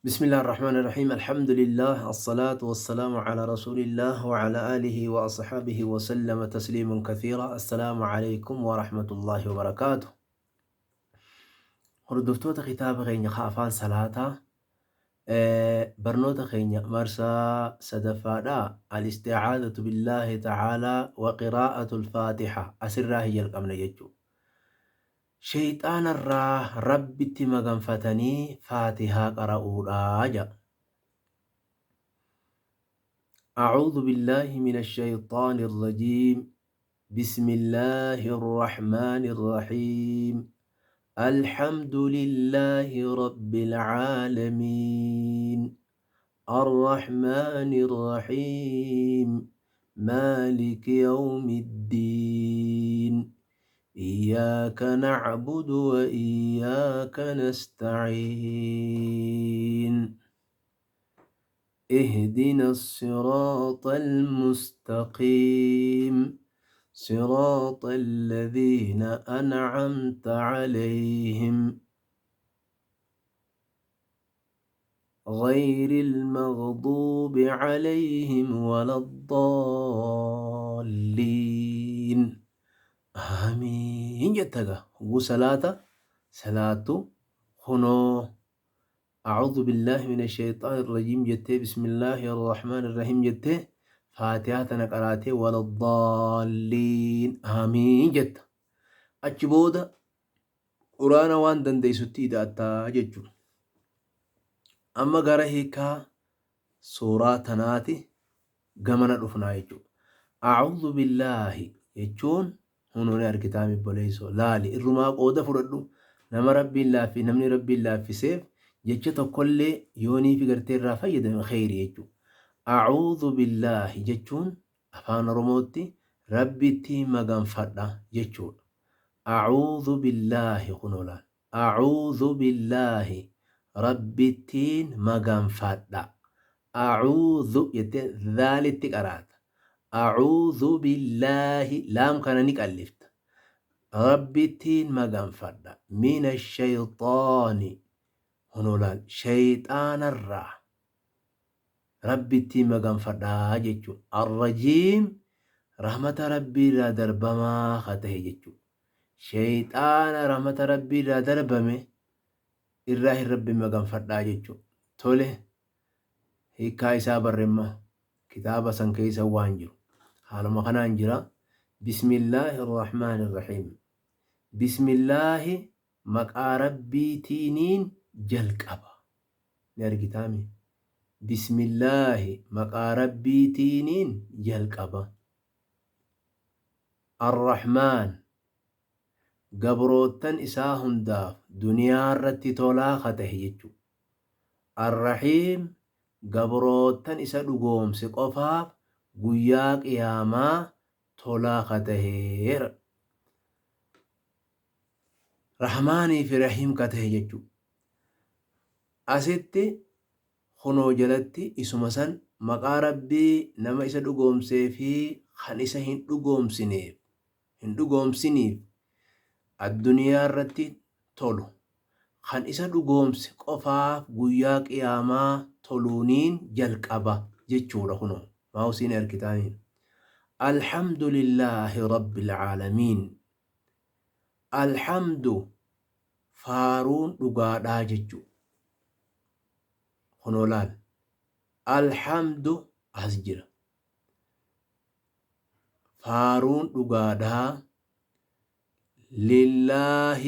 بسم الله الرحمن الرحيم، الحمد لله، الصلاة والسلام على رسول الله وعلى آله وأصحابه وسلم تسليما كثيرا. السلام عليكم ورحمة الله وبركاته. Hordoftoota kitaaba keenya ka afaan salaataa, barnoota keenya marsaa sadaffaadha. Al-isti'aadatu billaahi ta'aalaa wa qiraa'atu al-faatiha asirraa hin jalqabne jechuudha. Sheyxaanarraa Rabbitti maganfatanii faatihaa qara'uudha jedha. أعوذ بالله من الشيطان الرجيم، بسم الله الرحمن الرحيم، الحمد لله رب العالمين، الرحمن الرحيم، مالك يوم الدين، إياك نعبد وإياك نستعين، اهدنا الصراط المستقيم، صراط الذين أنعمت عليهم، غير المغضوب عليهم ولا الضالين، آمين jetta gaa. Hogguu salaata salaattu kunoo أعوذ بالله من الشيطان الرجيم jettee، بسم الله الرحمن الرحيم jettee، faatihaa tana qaraatee، ولا الضالين، آمين jetta. Achi booda quraana waan dandeessutti ida'attaa jechuudha. Amma gara hiikaa suuraa tanaati gamana dhufnaa jechuudha. أعوذ بالله jechuun hunuun argitaa mibboleessoo laali, irrumaa qooda fudhadhu. Nama Rabbiin laaffi, namni Rabbiin laaffiseef jecha tokkollee yoonii fi gartee irraa fayyadame kheyri jechuudha. أعوذ بالله jechuun afaan Oromootti Rabbitti maganfadha jechuudha. أعوذ بالله kunoo laal. أعوذ بالله Rabbittiin maganfadha. أعوذ jettee zaalitti qaraata. أعوذ بالله laam kana ni qallifta. Rabbittiin maganfadha. من الشيطان kunoo laal, shayxaanarraa Rabbittiin maganfadhaa jechuudha. الرجيم rahmata Rabbiirraa darbamaa ka ta'e jechuudha. Shayxaana rahmata Rabbiirraa darbame irraa hin Rabbi maganfadhaa jechuudha. Tole, hiikkaa isaa barreemma kitaaba san keessa waan jiru. Haaluma kanaan jira. بسم الله الرحمن الرحيم. بسم الله maqaa Rabbiitiiniin jalqaba. Ni argitaami. بسم الله maqaa Rabbiitiiniin jalqaba. الرحمن gabroottan isaa hundaaf duniyaa irratti tolaa ka ta'e jechuudha. الرحيم gabroottan isa dhugoomse qofaaf guyyaa qiyaamaa tolaa ka ta'eera. Rahmaanii fi Rahiim ka ta'e jechuudha. Asitti kunoo jalatti isuma san maqaa Rabbii nama isa dhugoomsee fi kan isa hin dhugoomsineef, hin dhugoomsiniif addunyaa irratti tolu, kan isa dhugoomse qofaaf guyyaa qiyaamaa toluuniin jalqaba jechuudha. Kunoo maawusiin harkitaaniin. الحمد لله رب العالمين. الحمد faaruun dhugaadhaa jechuudha. Kunoo laal. الحمد as jira. Faaruun dhugaadhaa لله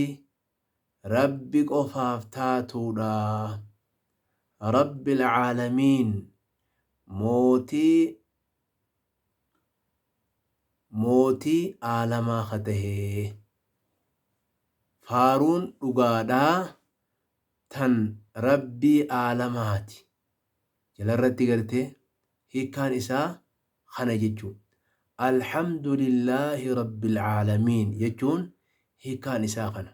Rabbi qofaaf taatuudha. رب العالمين mootii aalamaa ka tahee. Faaruun dhugaadhaa tan Rabbii aalamaati. Jalarratti gartee hiikkaan isaa kana jechuudha. الحمد لله رب العالمين jechuun hiikkaan isaa kana.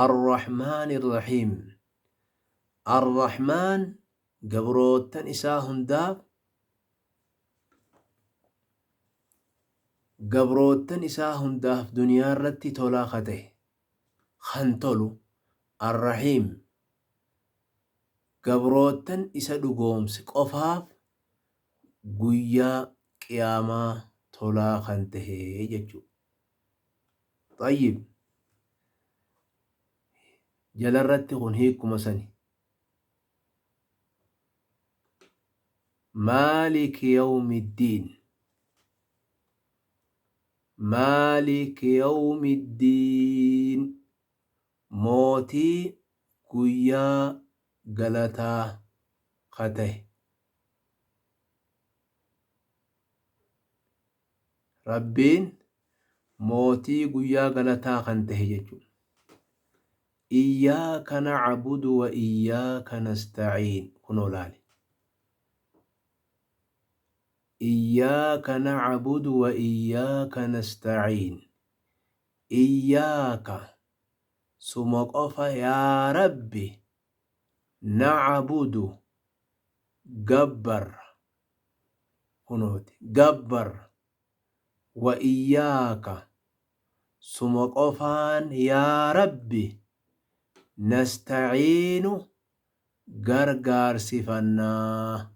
الرحمن الرحيم. الرحمن gabroottan isaa hundaaf, gabroottan isaa hundaaf duniyaa irratti tolaa ka ta'e, kan tolu. الرحيم Gabroottan isa dhugoomse qofaaf guyyaa qiyaamaa tolaa kan tahe jechuudha. Xayyib jalarratti kun hiikkuma sani. Maaliki yawmiddiin. Maaliki yawmiddiin. Mootii guyyaa galataa ka tahe. Rabbiin mootii guyyaa galataa kan tahe jechuudha. Iyyaaka na'budu wa iyyaaka nasta'iin kunoo laali. Iyyaaka na'budu wa iyyaaka nasta'iin. Iyyaaka suma qofa yaa Rabbi na'budu gabbarra kunooti gabbarra wa iyyaaka suma qofaan yaa Rabbi nasta'iinu gargaarsifannaa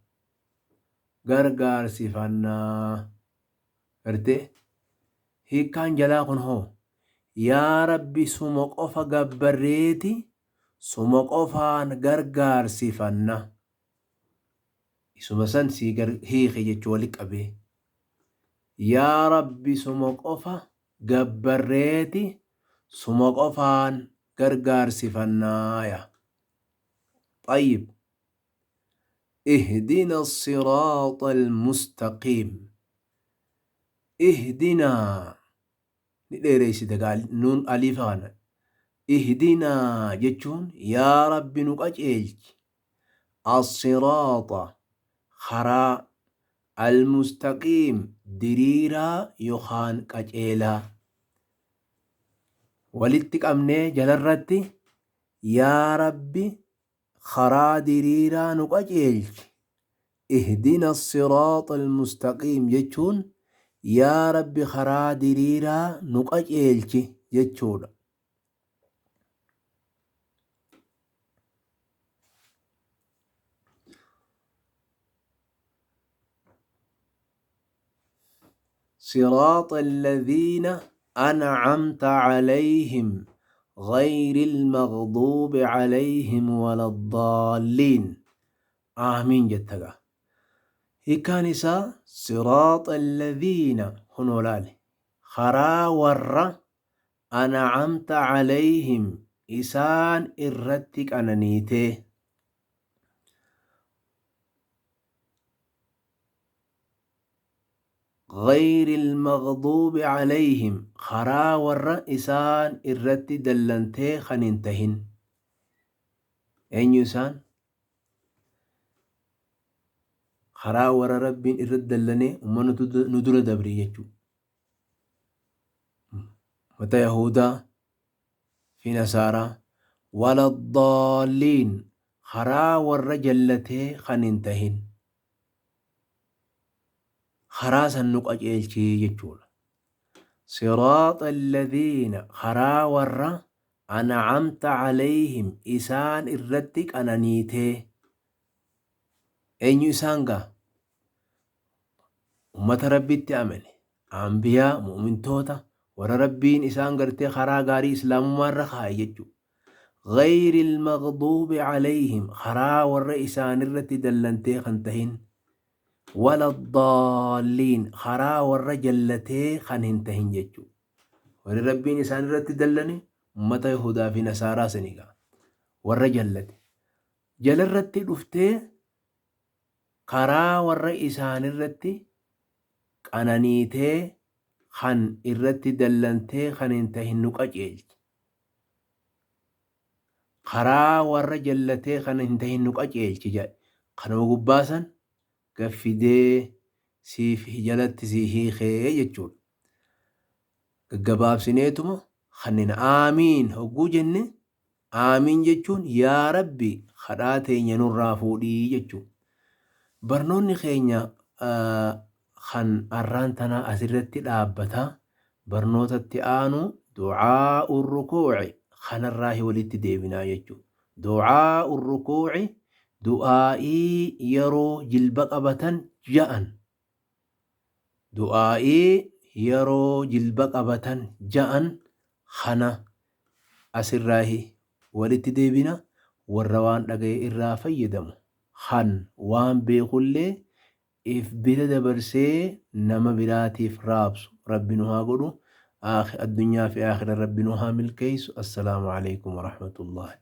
gargaarsifannaa gartee hiikkaan jalaa kun hoo yaa Rabbi suma qofa gabbarreeti suma qofaan gargaarsifanna isuma san sii hiike jechuu wali qabee yaa Rabbi suma qofa gabbarreeti suma qofaan gargaarsifannaa yaa طيب اهدنا الصراط المستقيم اهدنا ni dheereessite gaa nuun aliifa kana ihdinaa jechuun yaa rabbi nu qaceelchi assiraaxa karaa almustaqiim diriiraa yookaan qaceelaa walitti qabnee jalarratti yaa rabbi karaa diriiraa nu qaceelchi ihdina siraaxa almustaqiim jechuun yaa rabbi karaa diriiraa nu qaceelchi jechuudha. صراط الذين أنعمت عليهم غير المغضوب عليهم ولا الضالين آمين جتغا hiikkaan isaa siraaxa alladhiina kunoo laali karaa warra an'amta calayhim isaan irratti qananiitee غير المغضوب عليهم karaa warra isaan irratti dallantee kan hin tahin eenyu isaan karaa warra rabbiin irratti dallanee ummanni nu dura dabre jechuudha. Ummata Yahudaa fi Nasaaraa wala daalliin karaa warra jallatee kan hin tahin karaa san nu qajeelchii jechuudha. Siraaxa alladhiina karaa warra an'amta calayhim isaan irratti qananiitee eenyu isaan gaa ummata rabbitti amane anbiyaa mu'mintoota warra rabbiin isaan gartee karaa gaarii islaamummaa irra kaa'e jechuudha. غير المغضوب عليهم karaa warra isaan irratti dallantee kan tahin ولا الضالين karaa warra jallatee kan hin tahin jechuudha. Warri rabbiin isaan irratti dallane ummata Yahudaa fi Nasaaraa sani gaa warra jallate. Jalarratti dhuftee karaa warra isaan irratti qananiitee kan irratti dallantee kan hin tahin nu qajeelchi. Karaa warra jallatee kan hin tahin nu qajeelchi jedhe. Kanuma gubbaasan gaffidee siif jalatti sii hiikee jechuudha. Gaggabaabsineetuma kanneen aamiin hogguu jenne aamiin jechuun yaa rabbi kadhaa teenya nurraa fuudhii jechuudha. Barnoonni keenya kan arraan tanaa asirratti dhaabbata. Barnootatti aanu du'aa'u rukuuci kanarraa walitti deebinaa jechuudha. Du'aa'u rukuuci Du'aa'ii yeroo jilba qabatan ja'an. Du'aa'ii yeroo jilba qabatan ja'an kana asirraahi walitti deebina. Warra waan dhagaye irraa fayyadamu, kan waan beekullee if bira dabarsee nama biraatiif raabsu Rabbi nu haa godhu. Addunyaa fi aakhira Rabbi nu haa milkeessu. Assalaamu alaikum warahmatullahi.